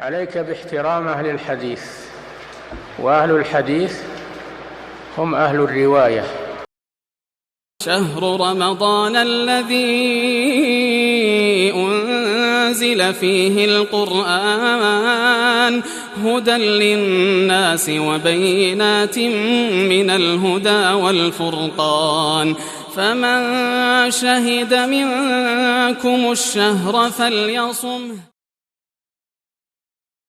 عليك باحترام أهل الحديث وأهل الحديث هم أهل الرواية شهر رمضان الذي أنزل فيه القرآن هدى للناس وبينات من الهدى والفرقان فمن شهد منكم الشهر فليصمه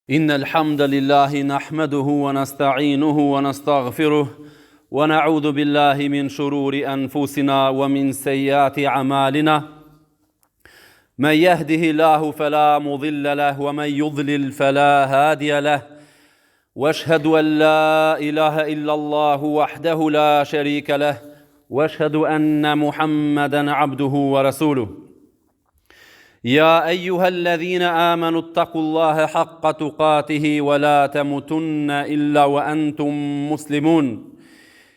إن الحمد لله نحمده ونستعينه ونستغفره ونعوذ بالله من شرور أنفسنا ومن سيئات أعمالنا من يهده الله فلا مضل له ومن يضلل فلا هادي له واشهد ان لا اله الا الله وحده لا شريك له واشهد ان محمدا عبده ورسوله يا ايها الذين امنوا اتقوا الله حق تقاته ولا تموتن الا وانتم مسلمون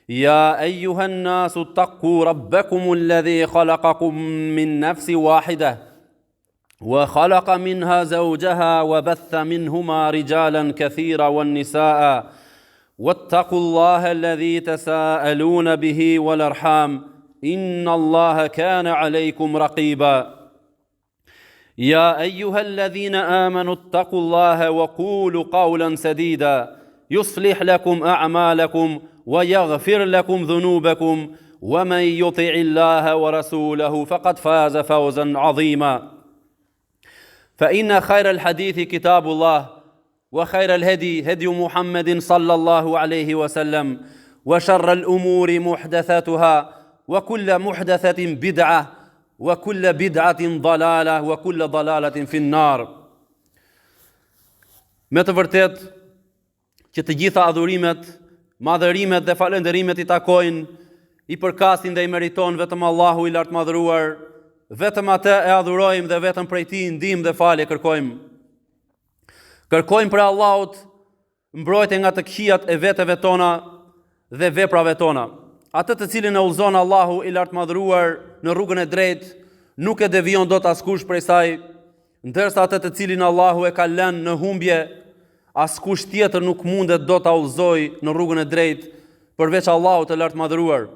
يا ايها الناس اتقوا ربكم الذي خلقكم من نفس واحده وخلق منها زوجها وبث منهما رجالا كثيرا والنساء واتقوا الله الذي تساءلون به والارحام ان الله كان عليكم رقيبا يا ايها الذين امنوا اتقوا الله وقولوا قولا سديدا يصلح لكم اعمالكم ويغفر لكم ذنوبكم ومن يطع الله ورسوله فقد فاز فوزا عظيما فان خير الحديث كتاب الله وخير الهدي هدي محمد صلى الله عليه وسلم وشر الامور محدثاتها وكل محدثه بدعه وكل بدعه ضلاله وكل ضلاله في النار Me të vërtetë që të gjitha adhurimet, madhërimet dhe falënderimet i takojnë, i përkasin dhe i meriton vetëm Allahu i lartmadhëruar, vetëm atë e adhurojmë dhe vetëm prej tij ndihmë dhe falje kërkojmë. Kërkojmë prej Allahut mbrojtje nga të këqijat e veteve tona dhe veprave tona. Atë të cilin e udhëzon Allahu i lartmadhëruar në rrugën e drejtë, nuk e devijon dot askush prej saj, ndërsa atë të cilin Allahu e ka lënë në humbje, askush tjetër nuk mundet dot ta udhëzojë në rrugën e drejtë përveç Allahut të lartmadhëruar.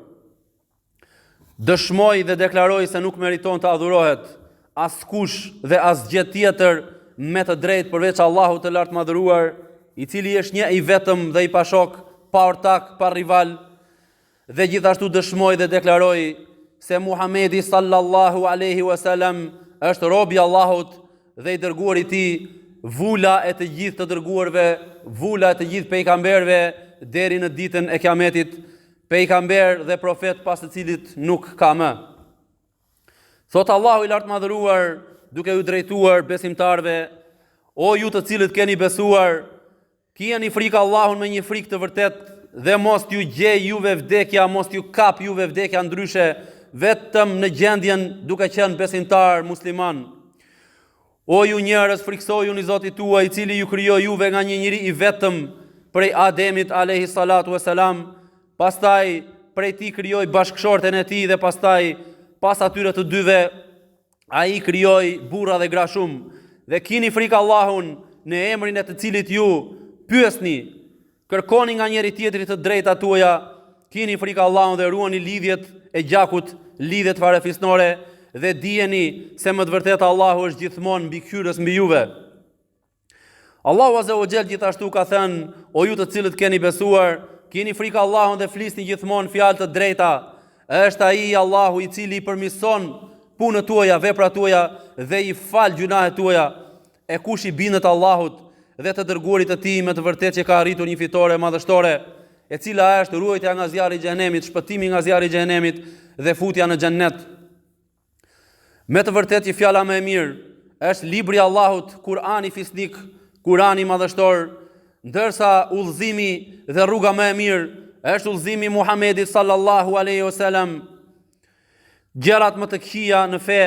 Dëshmoj dhe deklaroj se nuk meriton të adhurohet askush dhe asgjë tjetër me të drejtë përveç Allahut të Lartmadhëruar, i cili është një i vetëm dhe i pashok, pa ortak, pa rival. Dhe gjithashtu dëshmoj dhe deklaroj se Muhamedi sallallahu alaihi wasallam është robi i Allahut dhe i dërguari i tij, vula e të gjithë të dërguarve, vula e të gjithë pejgamberëve deri në ditën e Kiametit. Pejgamber dhe profet pas të cilit nuk ka më. Thotë Allahu i lartmadhëruar duke iu drejtuar besimtarëve, o ju të cilët keni besuar, kijeni frikë Allahun me një frikë të vërtetë dhe mos t'ju gjejë juve vdekja, mos t'ju kapë juve vdekja ndryshe, vetëm në gjendjen duke qenë besimtar musliman. O ju njerëz, frikësojuni Zotit tuaj, i cili ju krijoi juve nga një njeri i vetëm prej Ademit alayhi salatu wasalam, pastaj prej tij krijoi bashkëshorten e tij dhe pastaj pas atyre të dyve ai krijoi burra dhe gra shumë. Dhe kini frikë Allahun në emrin e të cilit ju pyesni Kërkoni nga njëri-tjetri të drejtat tuaja, kini frikë Allahun dhe ruani lidhjet e gjakut, lidhjet farefisnore dhe dijeni se me të vërtetë Allahu është gjithmonë mbikëqyrës mbi juve. Allahu Azza wa Jall gjithashtu ka thënë, o ju të cilët keni besuar, kini frikë Allahun dhe flisni gjithmonë fjalë të drejta. Është ai Allahu i cili i përmirëson punët tuaja, veprat tuaja dhe i fal gjynahet tuaja. E kush i bindet Allahut dhe të dërguarit të tij me të vërtetë që ka arritur një fitore madhështore, e cila është ruajtja nga zjarri i xhehenemit, shpëtimi nga zjarri i xhehenemit dhe futja në xhennet. Me të vërtetë që fjala më e mirë është libri i Allahut, Kur'ani fisnik, Kur'ani madhështor, ndërsa udhëzimi dhe rruga më e mirë është udhëzimi i Muhamedit sallallahu alaihi wasallam. Gjërat më të këqija në fe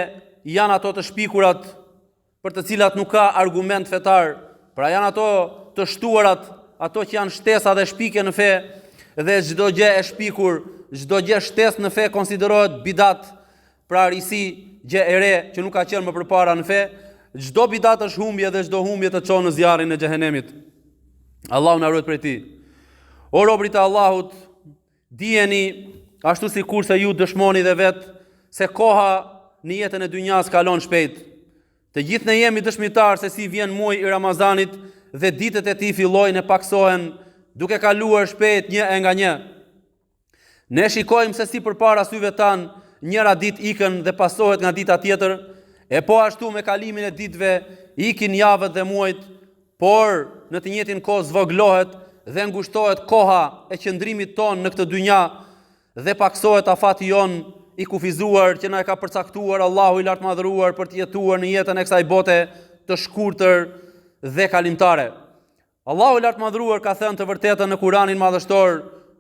janë ato të shpikurat për të cilat nuk ka argument fetar, pra janë ato të shtuarat, ato që janë shtesa dhe shpikje në fe, dhe çdo gjë e shpikur, çdo gjë shtesë në fe konsiderohet bidat, pra risi, gjë e re që nuk ka qenë më përpara në fe, çdo bidat është humbje dhe çdo humbje të çon në zjarrin e xhehenemit. Allahu na ruajt prej tij. O robërit e Allahut, dijeni ashtu sikurse ju dëshmoni dhe vetë se koha në jetën e dynjas kalon shpejt. Të gjithë ne jemi dëshmitarë se si vjen muaji i Ramazanit dhe ditët e tij fillojnë e pakësohen duke kaluar shpejt një e nga një. Ne shikojmë se si përpara syve tanë njëra ditë ikën dhe pasohet nga dita tjetër, e po ashtu me kalimin e ditëve ikin javët dhe muajt, por në të njëjtin kohë zvogëlohet dhe ngushtohet koha e qëndrimit tonë në këtë dynja dhe pakësohet afati jonë i kufizuar që na e ka përcaktuar Allahu i lartmadhëruar për të jetuar në jetën e kësaj bote të shkurtër dhe kalimtare. Allahu i Lartmadhëruar ka thënë të vërtetën në Kuranin Madhështor,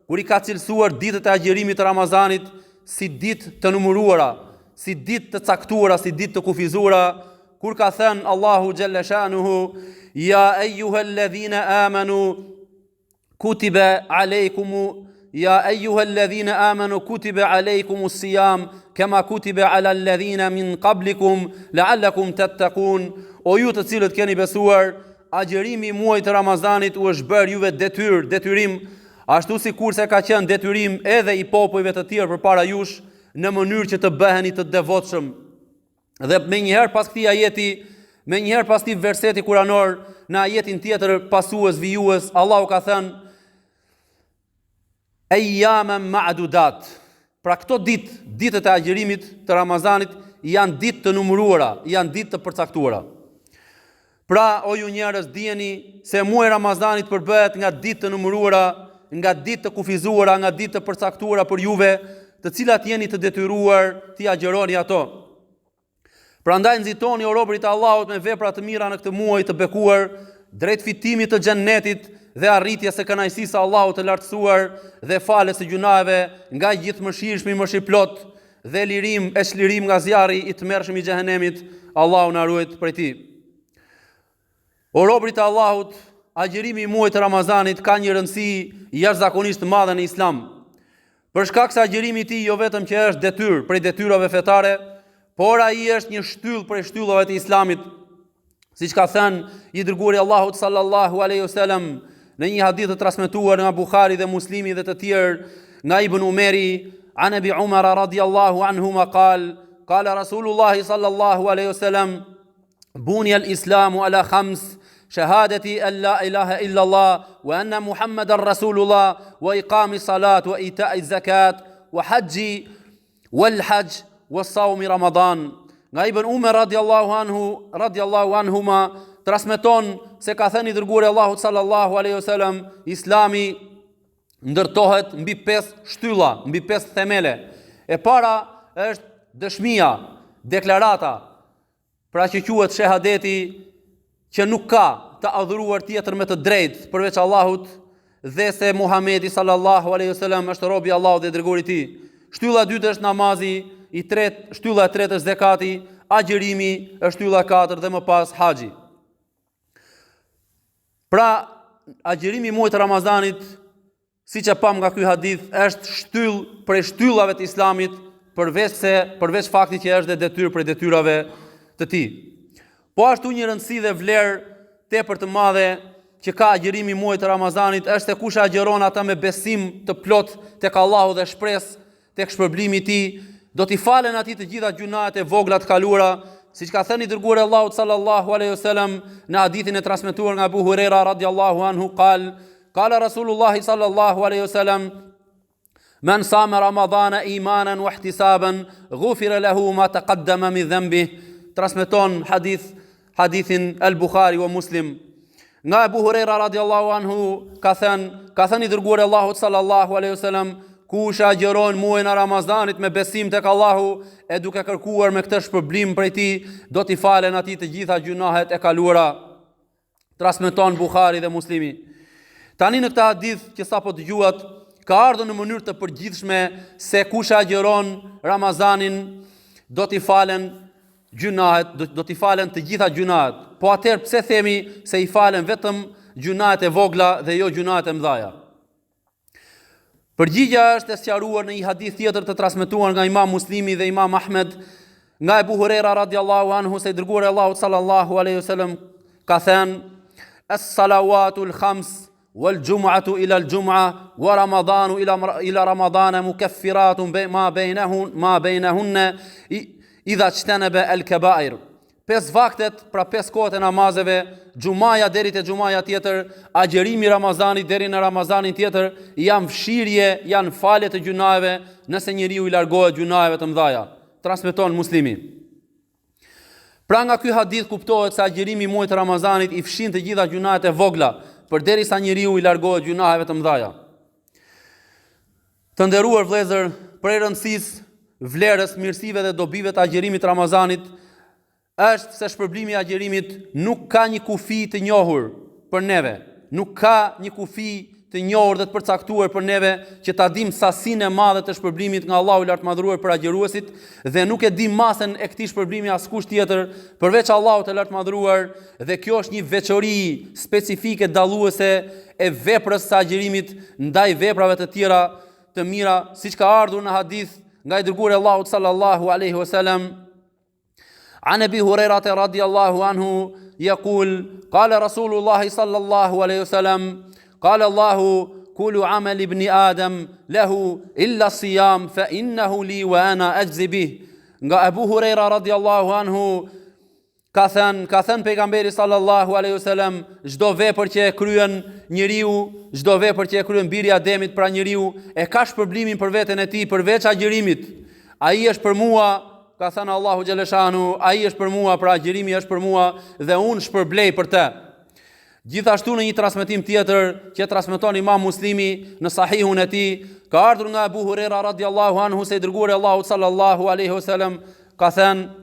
kur i ka cilësuar ditët e agjërimit të Ramazanit si ditë të numëruara, si ditë të caktuara, si ditë të kufizuara, kur ka thënë Allahu xhelle shanuhu, ja ejuhel-ledhine amanu kutibe alejkumu Ja ejuhel-ledhine amanu kutibe alejkumus sijam kema kutibe alel-ledhine min kablikum lealekum tettekun O ju të cilët keni besuar Agjërimi i muajit të Ramazanit u është bërë juve detyrë, detyrim, ashtu sikurse ka qenë detyrim edhe i popujve të tjerë përpara jush, në mënyrë që të bëheni të devotshëm. Dhe menjëherë pas këtij ajeti, menjëherë pas këtij verseti kuranor, në ajetin tjetër pasues vijues, Allahu ka thënë Ejjamen ma'dudat. Pra këto ditë, ditët e agjërimit të Ramazanit janë ditë të numëruara, janë ditë të përcaktuara. Pra, o ju njerëz, dijeni se muaji i Ramazanit përbëhet nga ditë të numëruara, nga ditë të kufizuara, nga ditë të përcaktuara për juve, të cilat jeni të detyruar t'i agjëroni ato. Prandaj nxitoni o robërit e Allahut me vepra të mira në këtë muaj të bekuar drejt fitimit të xhennetit dhe arritjes së kënaqësisë së Allahut të lartësuar dhe faljes së gjynaheve nga i Gjithëmëshirshmi Mëshirëplotë dhe lirim e çlirim nga zjarri i tmerrshëm i xhehenemit, Allahu na ruajt prej tij. O robërit e Allahut, agjërimi i muajit të Ramazanit ka një rëndësi jashtëzakonisht të madhe në Islam. Për shkak se agjërimi i tij jo vetëm që është detyrë prej detyrave fetare, por ai është një shtyllë prej shtyllave të Islamit. Siç ka thënë i dërguari i Allahut sallallahu alaihi wasallam në një hadith të transmetuar nga Buhari dhe Muslimi dhe të tjerë nga Ibn Umeri, an Abi Umar radhiyallahu anhuma qal, qala Rasulullah sallallahu alaihi wasallam Bunia al-Islamu ala khams, shahadati an la ilaha illa Allah wa anna Muhammadan Rasulullah wa iqami salat wa ita'i zakat wa haxhi wal hajj wa saumi Ramadan. Nga Ibn Umar radiallahu anhu, radiallahu anhuma transmeton se ka thënë i dërguari i Allahut sallallahu alaihi wasallam, Islami ndërtohet mbi pesë shtylla, mbi pesë themele. E para është dëshmia, deklarata, Pra që quhet shehadeti që nuk ka të adhuruar tjetër me të drejtë përveç Allahut dhe se Muhamedi sallallahu alaihi wasallam është robi i Allahut dhe i dërguari i tij. Shtylla e dytë është namazi, i tretë, shtylla e tretë është zekati, agjërimi është shtylla e katërt dhe më pas haxhi. Pra, agjërimi i muajit të Ramazanit Siç e pamë nga ky hadith, është shtyllë prej shtyllave të Islamit, përveç se përveç faktit që është dhe detyrë prej detyrave të tij. Po ashtu një rëndësi dhe vlerë tepër të madhe që ka agjërimi i muajit të Ramazanit është se kush e agjëron atë me besim të plotë tek Allahu dhe shpresë tek shpërblimi i tij, do t'i falen atij të gjitha gjynahet e vogla të kaluara, siç ka thënë i dërguari i Allahut sallallahu alaihi wasallam në hadithin e transmetuar nga Abu Huraira radiallahu anhu qal qala Rasulullah sallallahu alaihi wasallam Men sama Ramadana imanan wa ihtisaban ghufira lahu ma taqaddama min dhanbi transmeton hadith hadithin El Bukhari wa Muslim. Nga Ebu Hurejra radiallahu anhu ka thënë, ka thënë i dërguari i Allahut sallallahu alaihi wasallam, kush e agjëron muajin e Ramazanit me besim tek Allahu e duke kërkuar me këtë shpërblim prej tij, do t'i falen atij të gjitha gjynahet e kaluara. Transmeton Buhari dhe Muslimi. Tani në këtë hadith që sapo dëgjuat, ka ardhur në mënyrë të përgjithshme se kush e agjëron Ramazanin do t'i falen gjynahet, do, do t'i falen të gjitha gjynahet. Po atëherë pse themi se i falen vetëm gjynahet e vogla dhe jo gjynahet e mëdha? Përgjigja është e sqaruar në një hadith tjetër të transmetuar nga Imam Muslimi dhe Imam Ahmed. Nga Ebu Hurejra radiallahu anhu se i dërguari i Allahut sallallahu alaihi wasallam ka thënë As-salawatul khams wal jum'atu ila al jum'a wa ramadanu ila ila ramadana mukaffiratun ma bainahun ma bainahunna idha ijtanaba al kaba'ir. Pesë vaktet, pra pesë kohët e namazeve, xhumaja deri te xhumaja tjetër, agjërimi i Ramazanit deri në Ramazanin tjetër, janë fshirje, janë falje të gjynaheve, nëse njeriu i largohet gjynaheve të mëdha. Transmeton Muslimi. Pra nga ky hadith kuptohet se agjërimi i muajit të Ramazanit i fshin të gjitha gjynahet e vogla, përderisa njeriu i largohet gjynaheve të mëdha. Të nderuar vëllezër, prej rëndësisë, vlerës, mirësive dhe dobive të agjërimit të Ramazanit është se shpërblimi i agjërimit nuk ka një kufi të njohur për neve. Nuk ka një kufi të njohur dhe të përcaktuar për neve që ta dimë sasinë e madhe të shpërblimit nga Allahu i Lartmadhëruar për agjëruesit dhe nuk e di masën e këtij shpërblimi askush tjetër përveç Allahut të Lartmadhëruar dhe kjo është një veçori specifike dalluese e veprës së agjërimit ndaj veprave të tjera të mira, siç ka ardhur në hadith nga i dërguari i Allahut sallallahu alaihi wasallam An Ebi Hurejrate radiallahu anhu jekul, kale Rasulullahi sallallahu alaihi wasallam, kale Allahu, kulu amel ibni Adem, lehu, illa sijam, fe innehu li wa ana exhzi bih. Nga Ebu Hurejra radiallahu anhu, Ka thënë, ka thënë pejgamberi sallallahu alaihi wasallam, çdo vepër që e kryen njeriu, çdo vepër që e kryen biri i Ademit pra njeriu, e ka shpërblimin për veten e tij përveç agjërimit. Ai është për mua, ka thënë Allahu xhaleshanu, ai është për mua, pra agjërimi është për mua dhe unë shpërblej për të. Gjithashtu në një transmetim tjetër që transmeton Imam Muslimi në Sahihun e tij, ka ardhur nga Abu Huraira radiallahu anhu se i dërguari i Allahut sallallahu alaihi wasallam ka thënë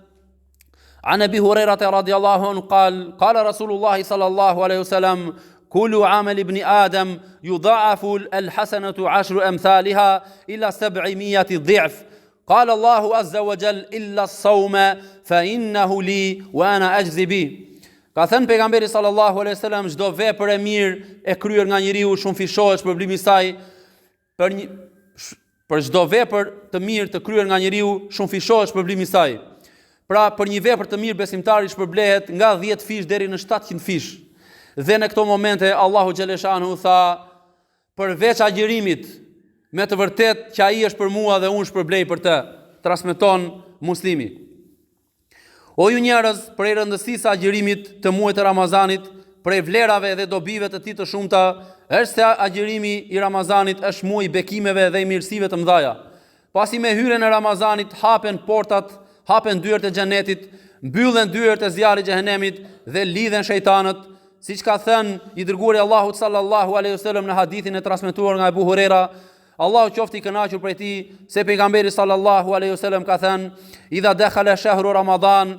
An Ebi Hurejrate radiallahu anhu kal, kale Rasulullahi sallallahu alaihi wasallam, kulu amel ibni Adem, judaafu el hasenetu ashru emthaliha, ila seb'imijati dhif. Kale Allahu azza wa jall illa saume, fa innehu li, wa ana exhzi bih. Ka thënë pejgamberi sallallahu alaihi wasallam, çdo vepër e mirë e kryer nga njeriu shumëfishohet shpërblimi i saj, Për një për çdo vepër të mirë të kryer nga njeriu, shumëfishohet shpërblimi i saj. Pra, për një vepër të mirë besimtari shpërblehet nga 10 fish deri në 700 fish. Dhe në këto momente Allahu xhaleshanu tha përveç agjërimit, me të vërtetë që ai është për mua dhe unë shpërblej për të, transmeton Muslimi. O ju njerëz, prej rëndësisë së agjërimit të muajit të Ramazanit, prej vlerave dhe dobive të tij të shumta, është se agjërimi i Ramazanit është muaj i bekimeve dhe i mirësive të mëdha. Pasi me hyrjen e Ramazanit hapen portat, hapen dyert e xhenetit, mbyllen dyert e zjarrit xhehenemit dhe lidhen shejtanët, siç ka thënë i dërguari i Allahut sallallahu alaihi wasallam në hadithin e transmetuar nga Ebu Hurejra, Allahu qoftë i kënaqur prej tij, se pejgamberi sallallahu alaihi wasallam ka thënë: "Idha dakhala shahru Ramadan,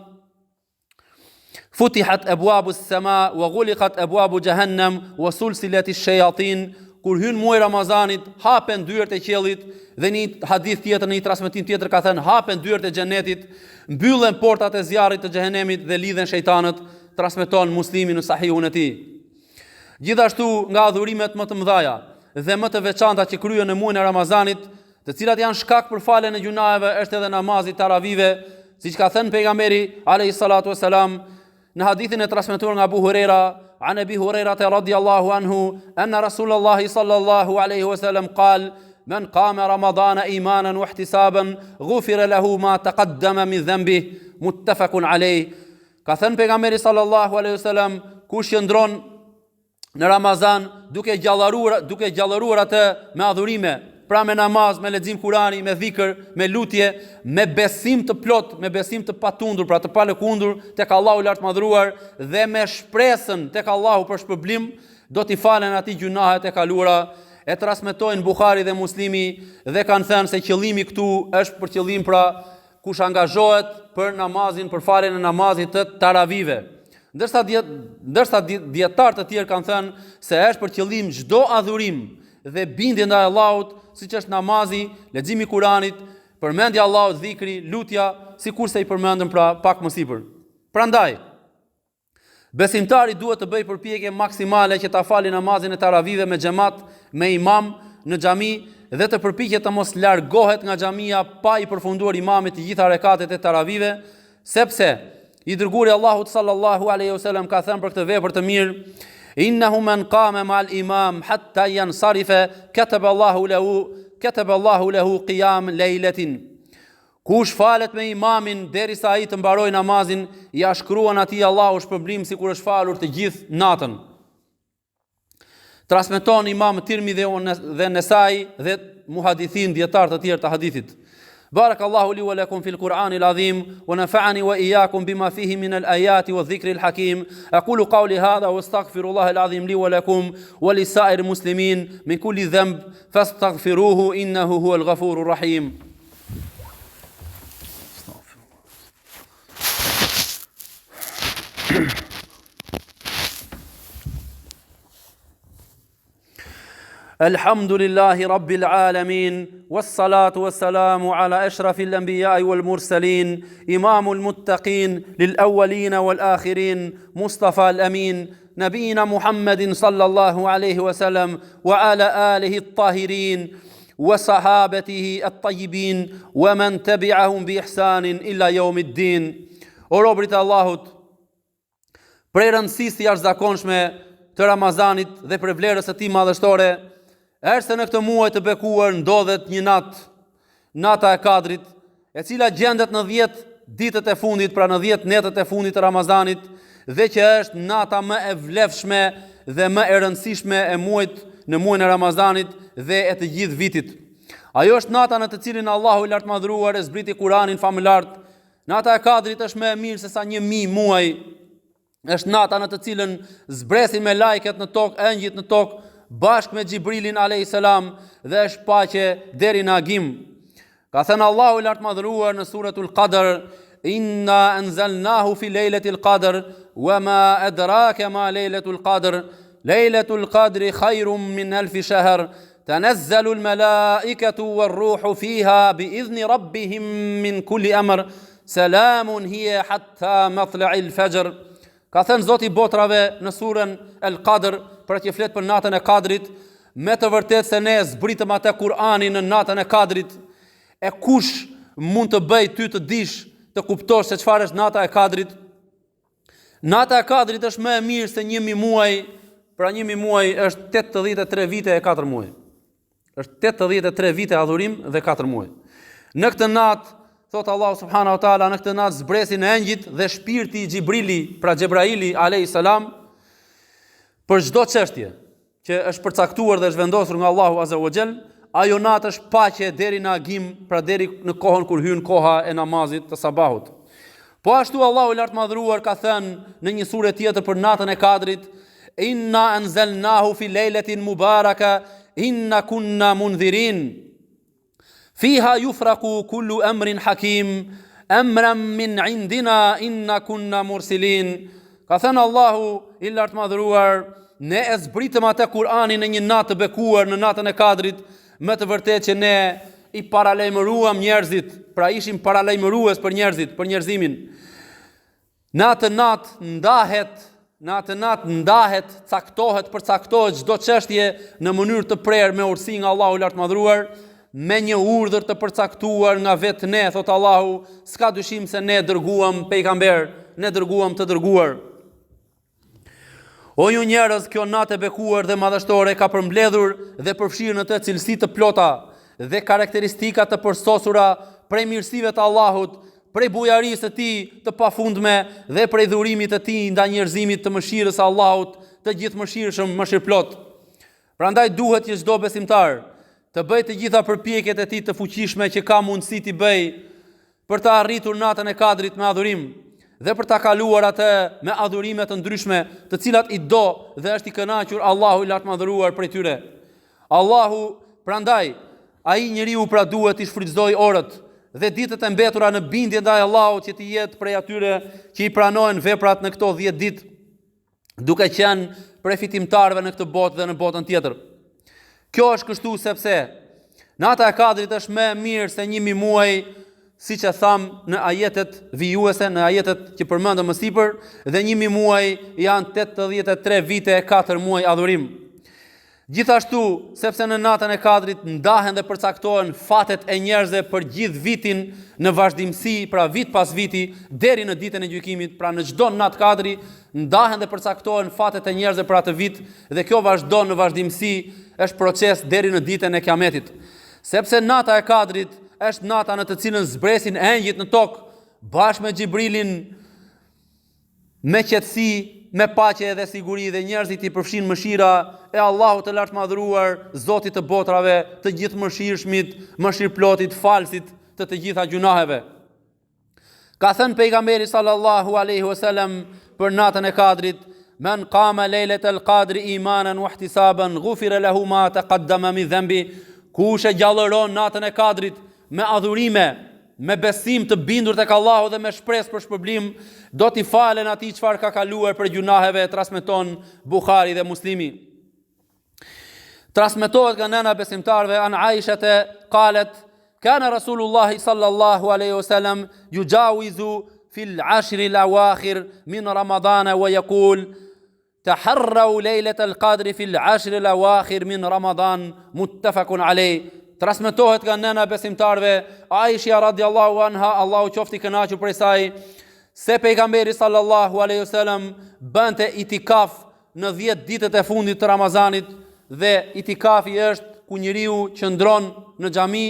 futihat abwabu as-sama wa ghuliqat abwabu jahannam wa sulsilat ash-shayatin." Kur hyn muaji i Ramazanit, hapen dyert e qiellit dhe në një hadith tjetër, në një transmetim tjetër ka thënë hapen dyert e xhenetit, mbyllen portat e zjarrit të xhehenemit dhe lidhen shejtanët, transmeton Muslimi në Sahihun e tij. Gjithashtu nga adhurimet më të mëdha dhe më të veçanta që kryhen në muajin e Ramazanit, të cilat janë shkak për faljen e gjynaheve, është edhe namazi i taravive, siç ka thënë pejgamberi alayhi salatu wasalam në hadithin e transmetuar nga Abu Huraira, an Abi Huraira radhiyallahu anhu, anna Rasulullah sallallahu alaihi wasallam qal Men qama Ramadana imanan wa ihtisaban ghufira lahu ma taqaddama min dhanbi muttafaqun alayh Ka thënë pejgamberi sallallahu alaihi wasallam, kush qëndron në Ramazan duke gjallëruar, duke gjallëruar atë me adhurime, pra me namaz, me lexim Kurani, me dhikr, me lutje, me besim të plot, me besim të patundur, pra të palëkundur tek Allahu i lartmadhëruar dhe me shpresën tek Allahu për shpërblim, do t'i falen atij gjynahet e kaluara. E transmetojnë Buhari dhe Muslimi dhe kanë thënë se qëllimi këtu është për qëllim pra kush angazhohet për namazin, për faljen e namazit të taravive. Ndërsa dje, ndërsa dijetarë të tjerë kanë thënë se është për qëllim çdo adhurim dhe bindje ndaj Allahut, siç është namazi, leximi i Kuranit, përmendja e Allahut, dhikri, lutja, sikurse i përmendëm pra pak më sipër. Prandaj, Besimtari duhet të bëjë përpjekje maksimale që ta fali namazin e taravive me xhemat, me imam. në xhami dhe të përpiqet të mos largohet nga xhamia pa i përfunduar imamit të gjitha rekatet e taravive, sepse i dërguari i Allahut sallallahu alaihi wasallam ka thënë për këtë vepër të mirë, innahu man qama ma'al imam hatta yansarifa kataba Allahu lahu kataba Allahu lahu qiyam laylatin. Kush falet me imamin derisa ai të mbarojë namazin, ia shkruan atij Allahu shpërblim sikur është falur të gjithë natën. Transmeton Imam Tirmidhiu dhe Nesai dhe muhadithin dijetarë të tjerë të hadithit. Barak Allahu li wa lakum fil Kur'an al azim wa nafa'ani wa iyyakum bima fihi min al ayati wa dhikri al hakim. Aqulu qawli hadha wa astaghfirullah al azim li wa lakum wa li sa'ir muslimin min kulli dhanb fastaghfiruhu innahu huwal ghafurur rahim. الحمد لله رب العالمين والصلاة والسلام على أشرف الأنبياء والمرسلين إمام المتقين للأولين والآخرين مصطفى الأمين نبينا محمد صلى الله عليه وسلم وعلى آله الطاهرين وصحابته الطيبين ومن تبعهم بإحسان إلى يوم الدين O robërit e Allahut, prej rëndësisë së jashtëzakonshme të Ramazanit dhe prej vlerës së tij madhështore, është se në këtë muaj të bekuar ndodhet një natë, nata e Kadrit, e cila gjendet në 10 ditët e fundit, pra në 10 netët e fundit të Ramazanit, dhe që është nata më e vlefshme dhe më e rëndësishme e muajit në muajin e Ramazanit dhe e të gjithë vitit. Ajo është nata në të cilin Allahu i lartmadhëruar e zbriti Kuranin famëlartë Nata e Kadrit është më e mirë se sa 1000 muaj. Është nata në të cilën zbresin melaiket në tokë, engjëjt në tokë, bashkë me Xhibrilin alayhis salam dhe është paqe deri në agim. Ka thënë Allahu i lartmadhëruar në suretul Qadr, Inna anzalnahu fi lejletil qadr, wa ma adraka ma lejletul qadr, lejletul qadri khajrum min alfi shahr, Tanazzalu al-malaikatu war-ruhu fiha bi idhni rabbihim min kulli amr, salamun hiya hatta matla'i al-fajr. Ka thënë Zoti i botrave në surën El Qadr, pra që flet për natën e Kadrit, me të vërtetë se ne zbritëm atë Kur'anin në natën e Kadrit. E kush mund të bëjë ty të dish, të kuptosh se çfarë është nata e Kadrit? Nata e Kadrit është më e mirë se 1000 muaj, pra 1000 muaj është 83 vite e 4 muaj. Është 83 vite adhurim dhe 4 muaj. Në këtë natë, thot Allahu subhanahu wa taala, në këtë natë zbresin engjëjt dhe shpirti i Xhibrili, pra Xhebraili alayhis salam, për çdo çështje. që është përcaktuar dhe është vendosur nga Allahu Azza wa Jall, ajo natë është paqe deri në agim, pra deri në kohën kur hyn koha e namazit të sabahut. Po ashtu Allahu i lartmadhëruar ka thënë në një sure tjetër për natën e Kadrit, Inna anzalnahu fi lejletin mubaraka, inna kunna mundhirin. Fiha yufraku kullu emrin hakim, emran min indina inna kunna mursilin. Ka thënë Allahu i lartmadhëruar, ne e zbritëm atë Kur'anin në një natë të bekuar, në natën e Kadrit, me të vërtetë që ne i paralajmëruam njerëzit, pra ishim paralajmërues për njerëzit, për njerëzimin. Në atë natë ndahet, në atë natë ndahet, caktohet, përcaktohet çdo çështje në mënyrë të prerë me urtësi nga Allahu i lartmadhëruar, me një urdhër të përcaktuar nga vetë ne, thotë Allahu, s'ka dyshim se ne dërguam pejgamber, ne dërguam të dërguar. O ju njerëz, kjo natë e bekuar dhe madhështore ka përmbledhur dhe përfshirë në të cilësi të plota dhe karakteristika të përsosura prej mirësive të Allahut, prej bujarisë së Tij të pafundme dhe prej dhurimit të Tij ndaj njerëzimit të mëshirës së Allahut, të gjithëmëshirshëm, mëshirëplotë. Prandaj duhet që çdo besimtar të bëjë të gjitha përpjekjet e tij të fuqishme që ka mundësi t'i bëjë për të arritur natën e Kadrit me adhurim dhe për ta kaluar atë me adhurime të ndryshme, të cilat i do dhe është i kënaqur Allahu i lartmadhëruar prej tyre. Allahu prandaj ai njeriu pra duhet t'i shfrytëzojë orët dhe ditët e mbetura në bindje ndaj Allahut që të jetë prej atyre që i pranohen veprat në këto 10 ditë duke qenë prej fitimtarëve në këtë botë dhe në botën tjetër. Kjo është kështu sepse nata e Kadrit është më e mirë se 1000 muaj, siç e thamë në ajetet vijuese, në ajetet që përmendëm më sipër, dhe 1000 muaj janë 83 vite e 4 muaj adhurim. Gjithashtu, sepse në natën e Kadrit ndahen dhe përcaktohen fatet e njerëzve për gjithë vitin në vazhdimësi, pra vit pas viti, deri në ditën e gjykimit, pra në çdo natë Kadri ndahen dhe përcaktohen fatet e njerëzve për atë vit dhe kjo vazhdon në vazhdimësi, është proces deri në ditën e Kiametit. Sepse nata e Kadrit është nata në të cilën zbresin engjëjt në tokë bashkë me Xhibrilin Me qetësi, me paqe dhe siguri dhe njerëzit i përfshin mëshira e Allahut të Lartmadhëruar, Zotit të botrave, të gjithëmëshirshmit, mëshirëplotit, falësit të të gjitha gjynaheve. Ka thënë pejgamberi sallallahu alaihi wasallam për natën e Kadrit, Men qama lejlet el qadri imanan wa ihtisaban ghufira lahu ma taqaddama min dhanbi. Kush e gjallëron natën e Kadrit me adhurime, me besim të bindur tek Allahu dhe me shpresë për shpërblim, do t'i falen atij çfarë ka kaluar prej gjynaheve, transmeton Buhari dhe Muslimi. Transmetohet nga nëna e besimtarëve an Aishate qalet kana Rasulullah sallallahu alaihi wasallam yujawizu fil ashri al-awakhir min Ramadan wa yaqul Taharrau lejlet el kadri fil ashri el awakhir min Ramadan muttafaqun alej. Transmetohet nga nëna e besimtarëve Aisha radiallahu anha, Allahu qoftë i kënaqur prej saj, se pejgamberi sallallahu alaihi wasallam bënte itikaf në 10 ditët e fundit të Ramazanit dhe itikafi është ku njeriu qëndron në xhami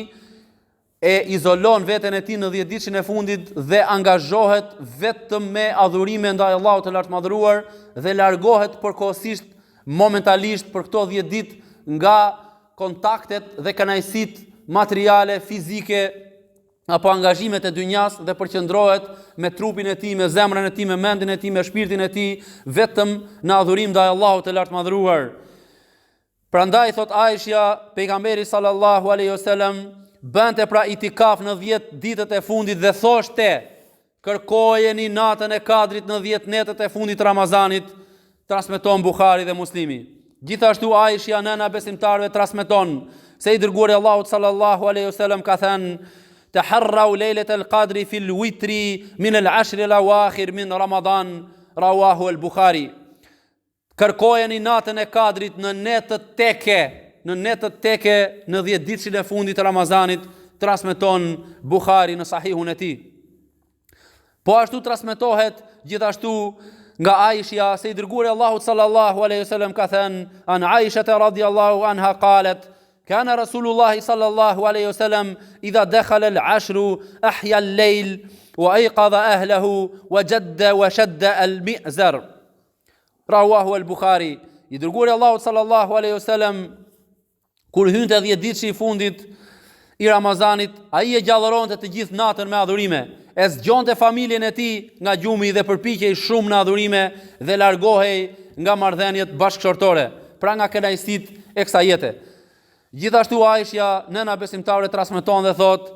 e izolon veten e tij në dhjetëditëshin e fundit dhe angazhohet vetëm me adhurime ndaj Allahut të Lartmadhëruar dhe largohet përkohësisht momentalisht për këto 10 ditë nga kontaktet dhe kënaqësitë materiale, fizike apo angazhimet e dynjas dhe përqendrohet me trupin e tij, me zemrën e tij, me mendjen e tij, me shpirtin e tij vetëm në adhurim ndaj Allahut të Lartmadhëruar. Prandaj thot Aishja, pejgamberi sallallahu alaihi wasallam bënte pra itikaf në 10 ditët e fundit dhe thoshte, kërkojeni natën e Kadrit në 10 netët e fundit të Ramazanit, transmeton Buhari dhe Muslimi. Gjithashtu Aishja nëna e besimtarëve transmeton se i dërguari i Allahut sallallahu alaihi wasallam ka thënë Taharrau lejlet el qadri fil witri min el ashri el awakhir min Ramadan rawahu el Bukhari. Kërkojeni natën e Kadrit në netët teke, në netët teke në dhjetëditëshin e fundit të Ramazanit, transmeton Buhari në Sahihun e tij. Po ashtu transmetohet gjithashtu nga Aishja se i dërguari i Allahut sallallahu alaihi wasallam ka thënë an Aisha radhiyallahu anha qalet kana Rasulullah sallallahu alaihi wasallam idha dakhala al-ashru ahya al-layl wa ayqadha ahlahu wa jadda wa shadda al-mi'zar Rawahu al-Bukhari, i dërguari i Allahut sallallahu alaihi wasallam kur hynte dhjetëditëshi i fundit i Ramazanit, ai e gjallëronte të gjithë natën me adhurime, e zgjonte familjen e tij nga gjumi dhe përpiqej shumë në adhurime dhe largohej nga marrëdhëniet bashkëshortore, pra nga kënaqësitë e kësaj jete. Gjithashtu Aishja, nëna e besimtarëve transmeton dhe thotë: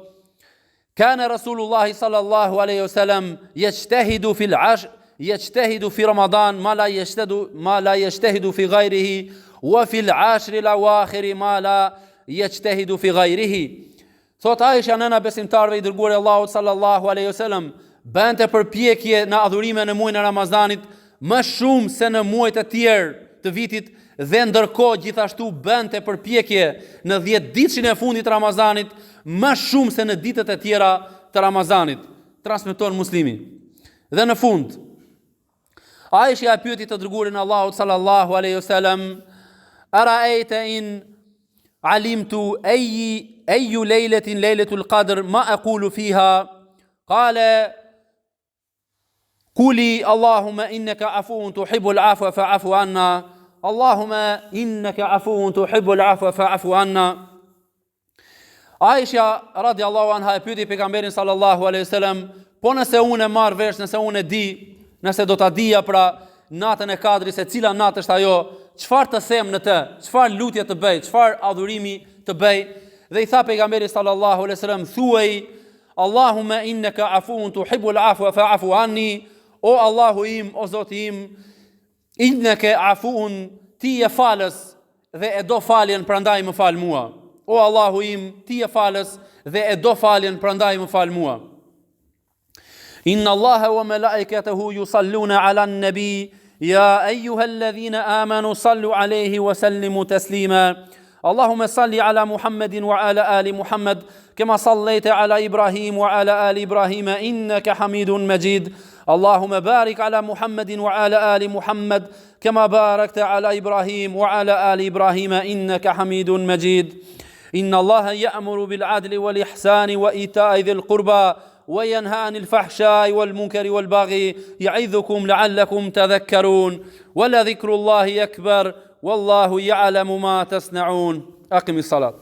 Kana Rasulullahi sallallahu alaihi wasallam yajtahidu fil ash yajtahidu fi Ramadan ma la yajtahidu ma la yajtahidu fi ghayrihi wa fil ashri al awakhir ma la yajtahidu fi ghayrihi. Thot Aisha nëna e besimtarëve i dërguari i Allahut sallallahu alaihi wasallam bënte përpjekje në adhurime në muajin e Ramazanit më shumë se në muajt e tjerë të vitit dhe ndërkohë gjithashtu bënte përpjekje në 10 ditëshin e fundit të Ramazanit më shumë se në ditët e tjera të Ramazanit, transmeton Muslimi. Dhe në fund, Aisha e pyeti të dërguarin e Allahut sallallahu alaihi wasallam, "Araejte in alimtu ayyi ayyu lejletin lejletul qadr ma aqulu fiha?" Qala Kuli Allahumma innaka afuun tuhibbul afwa fa'fu anna. Allahumma innaka afuun tuhibbul afwa fa'fu anna. Aisha radiallahu anha e pyeti pejgamberin sallallahu alaihi wasallam, po nëse unë e marr vesh, nëse unë e di, nëse do ta dija pra natën e Kadrit se cila natë është ajo, çfarë të them në të, çfarë lutje të bëj, çfarë adhurimi të bëj? Dhe i tha pejgamberi sallallahu alaihi wasallam, thuaj Allahumme inneke afuun tuhibbul afwa fa'fu anni, o Allahu im, o Zoti im, inneke afuun, ti je falës dhe e do faljen, prandaj më fal mua. O Allahu im, ti je falës dhe e do faljen, prandaj më fal mua. Inna Allaha wa malaikatahu yusalluna 'alan nabi. يا أيها الذين آمنوا صلوا عليه وسلموا تسليما اللهم صل على محمد وعلى آل محمد كما صليت على إبراهيم وعلى آل إبراهيم إنك حميد مجيد اللهم بارك على محمد وعلى آل محمد كما باركت على إبراهيم وعلى آل إبراهيم إنك حميد مجيد إن الله يأمر بالعدل والإحسان وإيتاء ذي القربى وينهى عن الفحشاء والمنكر والبغي يعظكم لعلكم تذكرون ولذكر الله أكبر والله يعلم ما تصنعون أقم الصلاة.